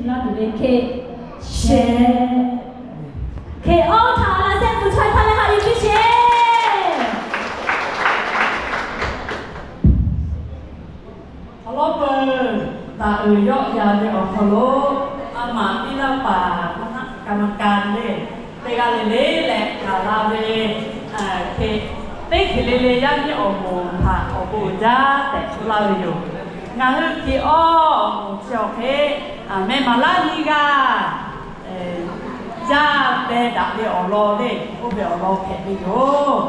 laˇ tuˬ ve hk'e shehˍ. Hk'e awˇ htaꞈ laꞈ sheh tuˬ chaweh htaˇ leh haꞈ yuˬ piˇ sheˍ. Awˬ lawn peuˬ, daꞈ uiˍ yawˆ yan ve awˬ hk'aw lo a maˍ piˇ laˇ paˍ คณะกรรมการ le, teˇ g'aˇ le le leh gaˬ la ve hk'e, teˇ hk'e le le yaˇ miˇ awˬ moˍ htaꞈ awˬ bon uiˍ jaˇ tehꞈ k'oˆ laˇ ve yoˬ. Ngaˬ hui hk'e awˇ awˬ moˍ chi awˬ hk'e meh maˍ laˇ nyiˇ g'aˇ jaˇ peh daꞈ ve awˬ lawn le, oˇ ve awˬ lawn hpehꞈ ve yoˬ.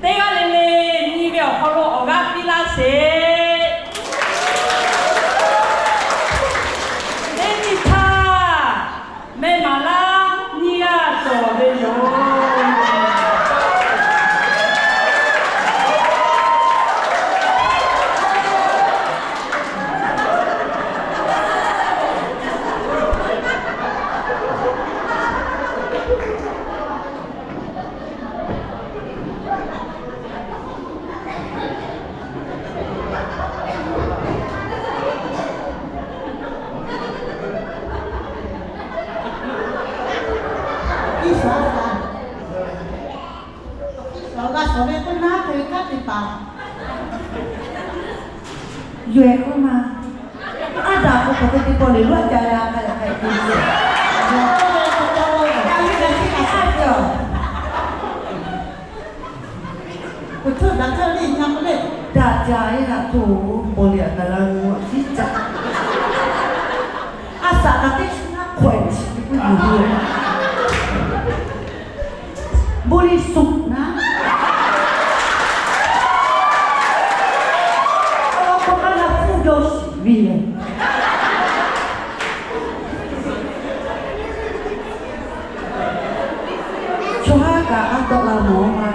Teˇ g'aˇ le le nyi ve awˬ hk'aw lo awˬ g'aˇ piˇ laˇ sheˍ. Teˇ nyi htaˇ meh maˍ laˇ nyiˇ g'aˇ cawˬ ve yoˬ. Iˉ shaˍ a shaˍ, iˉ shaˍ g'a shawˍ ve k'oˆ naˉ hk'e kanˉ te paˍ. Yawˬ ehˍ k'oˆ ma, aˉ daꞈ k'o hk'aˬ hk'e te paw le loˉ ca g'a k'ai k'ai te le. Yawˬ k'oˆ ve k'o, a ve ga chi ka shaˉ te awˬ. K'o htaˇ daꞈ jaˇ le, nyi ma k'o le, daꞈ jaˇ e haꞈ htoˇ, paw le aꞈ kaˬ la lo a ciˉ caꞈ. A shaꞈ kaꞈ teˇ shu naˉ hk'awꞈ e shiˍ ve k'oˆ yuˬ ve. Bon le shuˍ naˉ, a k'o kaˇ la hpfuhˇ jaw shiˍ ve lehˬ. Chaw haˉ kaꞈ a tawˆ la mawˬ ma.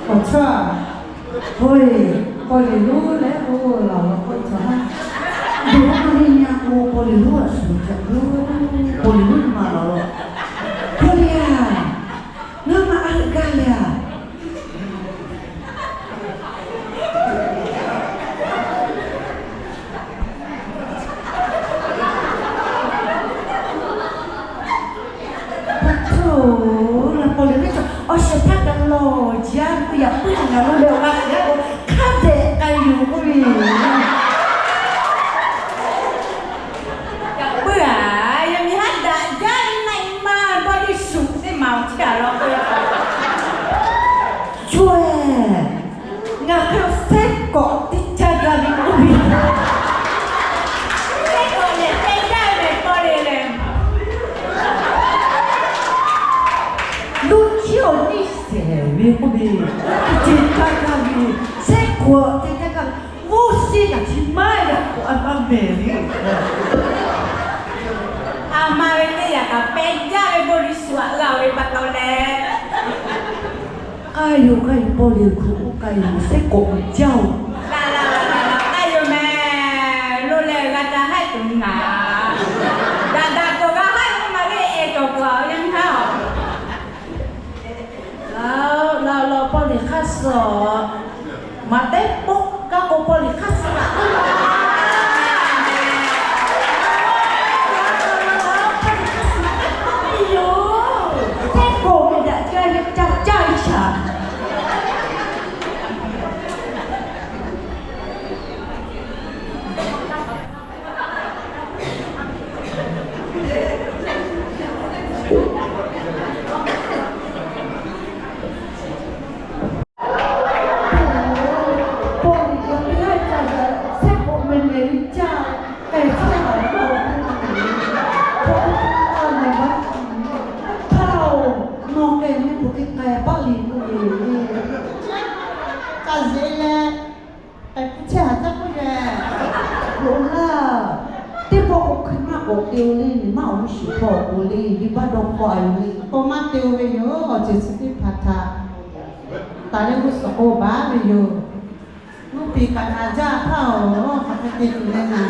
Awˬ chawˇ, hawˇ e, paw le loˉ leh oˇ laˬ la k'oˆ chaw haˉ, bon haˉ le nyi a k'o paw le loˉ a shuˍ caꞈ loˉ, paw le loˉ maˬ laˬ la. Hawˇ le a, ngaˬ maˇ a leuꞈ gaˇ le a. Htoˇ, la paw le ve chaw awˬ shehˍ hpaˇ kaꞈ lawˬ jaˇ ve k'o, yaꞈ puiˉ ngaˬ lo leh awˬ g'a shiˍ a k'o, hk'a dehꞈ k'ai yoˬ k'oˆ ve. Yaꞈ puiˉ a, yaˇ miˇ haˉ daꞈ jaˇ ve naˆ i ma dawˇ le shuˍ teˇ maˬ awˬ chi a law k'o, yawˇ ngaˬ hk'e sehˉ kawꞈ teˇ caˇ gaˇ ve k'oˆ ve. Sehˉ kawꞈ lehˬ, te jaˇ ve paw le lehˬ, luˇ chiˉ awˬ nyiˇ shehˍ ve k'oˆ ve, teˇ caˇ gaˇ ve, sehˉ kawꞈ teˇ caˇ gaˇ ve, g'uˇ suhˍ kaꞈ chi maˇ yaꞈ k'o a maˇ mehˍ ve. A ma ve teˇ yaꞈ kaꞈ pehˬ jaˇ ve bon le shuˍ aꞈ g'a ve pa taw leh, k'ai yoˬ k'ai yoˬ, paw le hk'u k'ai yoˬ, sehˉ kawꞈ jaˇ oˬ. K'ai yoˬ mehˍ, lo leh g'a ca haiˉ tuˬ ngaˬ. Daꞈ daꞈ kawꞈ g'a haiˉ k'oˆ ma le, e kawꞈ kawꞈ a yanˇ htaˇ a. Laˬ laˬ, paw le hk'aˇ suh, maˍ tehˉ pawˆ kaˇ k'o paw le hk'aˇ suh laꞈ. Yoˬ, teˇ kawꞈ ve daꞈ jaˇ ve ca caˇ ve shaˍ. Paw le yaꞈ teˇ g'aˇ ca yaꞈ, sehˉ kawꞈ mehˍ mehˍ ve caˇ, k'ai chehˇ a ve k'o, paw le a lehˬ maˇ, hpaˇ oˬ, nawˬ k'ai ve k'o teˇ k'ai paˆ le k'oˆ ve. Ca zeꞈ leh, k'ai hpu chehˇ haˍ caˇ k'oˆ leh, loꞈ laˇ. Teˇ pawˆ k'o hkui maˇ k'awꞈ te-o le, nyi maˇ awˬ g'uˇ shiˍ hpaw k'o le, venˇ baˆ dawˇ hpaw a yoˬ le. K'awꞈ maˇ te-o ve yoˬ. Awˬ ceuˬ chi teˇ hpaˍ htaꞈ taˍ leh g'uˇ suhˍ k'oˆ baˬ ve yoˬ. G'uˇ piˍ kaꞈ naˍ jaˇ hpaˇ oˬ, hk'aˬ hk'e te tuˬ leh naˍ.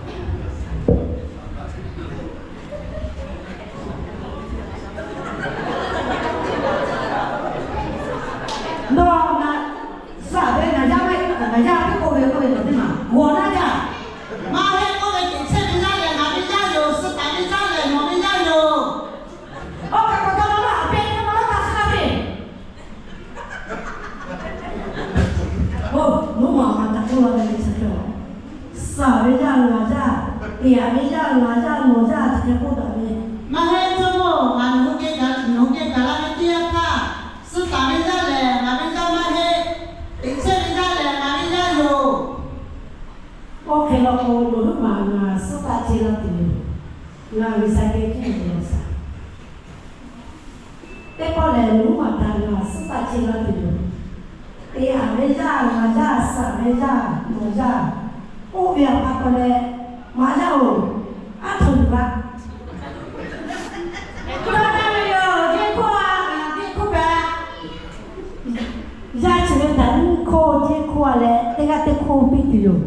Nawˬ ngaˬ, suh ve ngaˬ yaˇ maˇ heˆ, ngaˬ yaˇ teˇ k'oˆ ve k'oˆ ve nawˬ teˇ maˬ g'awˬ naˇ jaˇ. Maˇ heˆ k'oˆ ve, teꞈ chehˇ ve yaˇ lehˬ ngaˬ ve yaˇ yoˬ. Suh taˍ ve yaˇ lehˬ nawˬ ve yaˇ yoˬ. Oˇ hk'e k'o, htaˇ maˇ maˇ a pehˇ htaˇ maˇ maˇ htaˇ suh laˇ ve. Oˇ, nawˬ maˬ maˬ htaꞈ k'oˆ la ve le chi hk'e, suh ve yaˇ ngaˬ yaˇ, teꞈ ve yaˇ ngaˬ yaˇ, nawˬ yaˇ chi hk'e k'oˆ daꞈ ve. Maˇ heˆ, jawˇmawˇ-oˬ, ngaˬ nawˬ hui geh gaˬ la ve teˇ yanˇ htaˇ, suh taˍ ve yaˇ lehˬ ngaˬ ve yaˇ maˇ heˆ. Teꞈ chehˇ ve yaˇ lehˬ ngaˬ ve yaˇ yoˬ. Oˇ hk'e law k'o, nawˬ hui maˬ ngaˬ suh taˍ chehˇ laˇ tuˬ yoˬ. Ngaˬ G'uiˬsha geh cuˇ yiˍ lawˬ shaˍ. Teˇ pawˆ lehˬ, nawˬ hui maˬ htaꞈ ngaˬ suh taˍ chehˇ laˇ tuˬ yoˬ. Teꞈ ve yaˇ ngaˬ yaˇ, suh ve yaˇ nawˬ yaˇ, oˇ ve awˬ pa taw leh, maꞈ yaˇ-oˬ, aˉ htoꞈ yuˬ la. Dawˇ naˇ ve yoˬ, teˇ hkawˇ a, teˇ hkawˇ kaꞈ, yaˇ chi ve htaꞈ nyiˇ hkawˇ teˇ hkawˇ a leh, teˇ g'aˇ teˇ hkawˇ piˇ tuˬ yoˬ.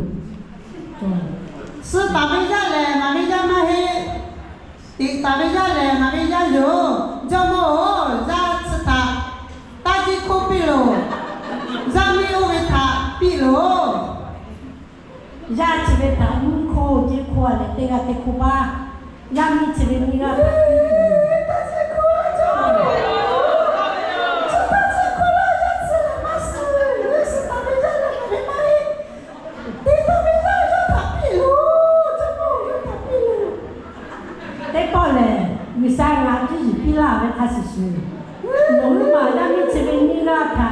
Suh taˍ ve yaˇ lehˬ ngaˬ ve yaˇ maˇ heˆ. Teꞈ taˍ ve yaˇ lehˬ ngaˬ ve yaˇ yoˬ. Jawˇmawˇ-oˬ, yaˇ chi htaꞈ taˇ jiˇ hkoˇ piˇ loˬ. Yaˇ miˇ oˇ ve htaꞈ piˇ loˬ. Yaˇ chi ve htaꞈ nyiˇ hkawˇ teˇ hkawˇ a leh, teˇ g'aˇ teˇ hkawˇ paˇ, yaˇ miˇ chi ve nyiˇ g'aˇ htaꞈ piˇ tuˬ yoˬ. Teˇ pawˆ lehˬ, G'uiˬsha ngaˬ cuˇ yiˍ piˇ laˇ ve hk'a shuˍ shuˍ, nawˬ hui maˬ yaˇ miˇ chi ve nyiˇ g'aˇ htaꞈ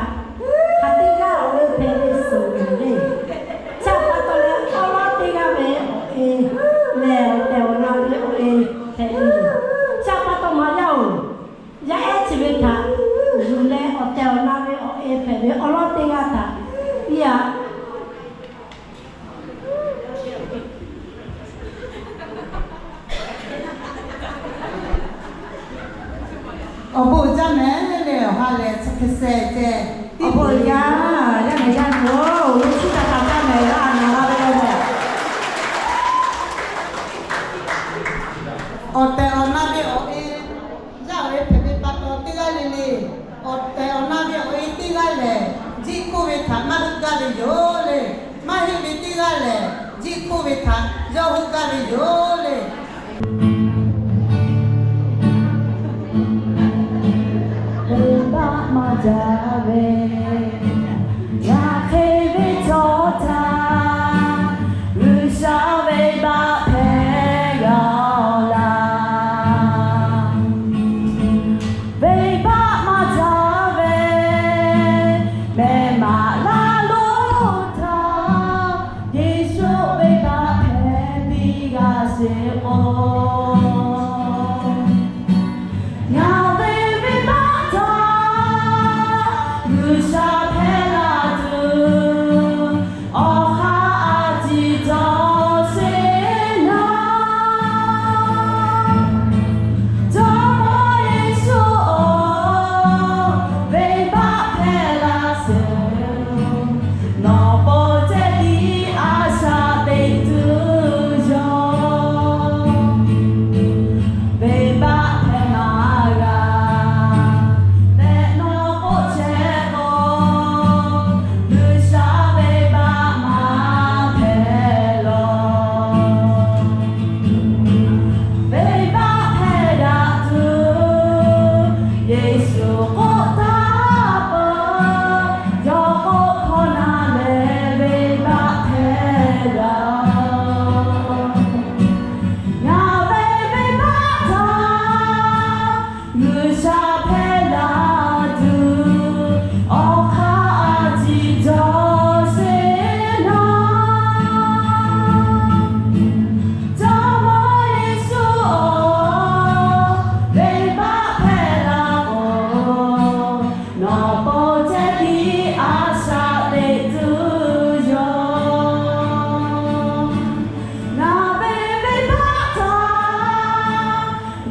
hk'a teˇ g'aˇ awˬ e hpehꞈ ve suhˍ ve le. Chi pa taw leh, awˉ lawˉ teˇ g'aˇ ve awˬ e lehˬ, awˬ tehˬ awˬ na ve awˬ e hpehꞈ ve yoˬ. Chi pa taw maꞈ yaˇ-oˬ, yaˇ ehˉ chi ve htaꞈ yuˬ leh awˬ tehˬ awˬ na ve awˬ e hpehꞈ ve awˉ lawˉ teˇ g'aˇ htaꞈ piˇ-a. Awˬ bon uiˍ jaˇ mehˍ le, awˬ ha lehˬ chi hk'e sheh ceh. Awˬ bon uiˍ jaˇ, yaˇ mehˍ yaˇ nu-oˬ, lo chiˇ taˍ taˍ jaˇ mehˍ, a naˍ la ve leh. Awˬ tehˬ awˬ na ve awˬ e, yaˇ oˬ e hpehꞈ ve pa taw teˇ g'aˇ le le, awˬ tehˬ awˬ na ve awˬ e teˇ g'aˇ lehˬ, jiˆ hkuˇ ve htaꞈ maˇ heuˆ gaˇ ve yoˬ le. Maˇ heˆ ve teˇ g'aˇ lehˬ, jiˆ hkuˇ ve htaꞈ yawˇ heuˆ gaˇ ve yoˬ le. Venˇ baˆ maˇ jaˇ ve, yaꞈ hk'e ve cawˬ htaˇ, G'uiˬsha venˇ baˆ hpehꞈ g'a laˇ. Venˇ baˆ maˇ jaˇ ve, mehˬ maꞈ laˇ lonˉ htaˇ, Yeˍsuˆ venˇ baˆ hpehꞈ piˇ g'a sheˍ k'o, ngaˬ ve venˇ baˆ htaˇ G'uiˬsha hpehꞈ la tuˬ, awˬ hk'aˇ a ciˉ cawˬ sheˍ naˉ. Jawˇmawˇ Yeˍsuˆ-oˬ, venˇ baˆ hpehꞈ la sheˍ. Nawˬ pon ceh tiˉ a shaꞈ teꞈ tuˬ yoˬ. Venˇ baˆ hpehꞈ maˇ g'a tehꞈ nawˬ k'oˆ chehˇ k'o, G'uiˬsha venˇ baˆ maˇ hpehꞈ lawˬ. Venˇ baˆ hpehꞈ daꞈ tuˬ, Yeˍsuˆ k'oˆ taˍ peuˬ. Yawˇ k'oˆ hkawˇ na leh venˇ baˆ hpehꞈ daꞈ. Ngaˬ ve venˇ baˆ htaˇ G'uiˬsha hpehꞈ la tuˬ, awˬ hk'aˇ a ciˉ cawˬ sheˍ naˉ. Jawˇmawˇ Yeˍsuˆ-oˬ, venˇ baˆ hpehꞈ la k'o, nawˬ pon ceh tiˉ a shaꞈ teꞈ tuˬ yoˬ. Ngaˬ ve venˇ baˆ htaˇ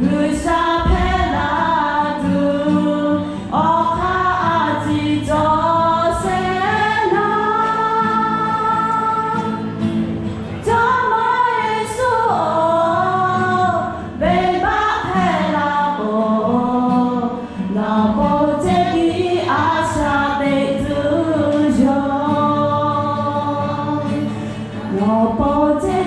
G'uiˬsha hpehꞈ la tuˬ, awˬ hk'aˇ a ciˉ cawˬ sheˍ naˉ. Jawˇmawˇ Yeˍsuˆ-oˬ, venˇ baˆ hpehꞈ la k'o, nawˬ pon ceh tiˉ a shaꞈ teꞈ tuˬ yoˬ. Nawˬ pon ceh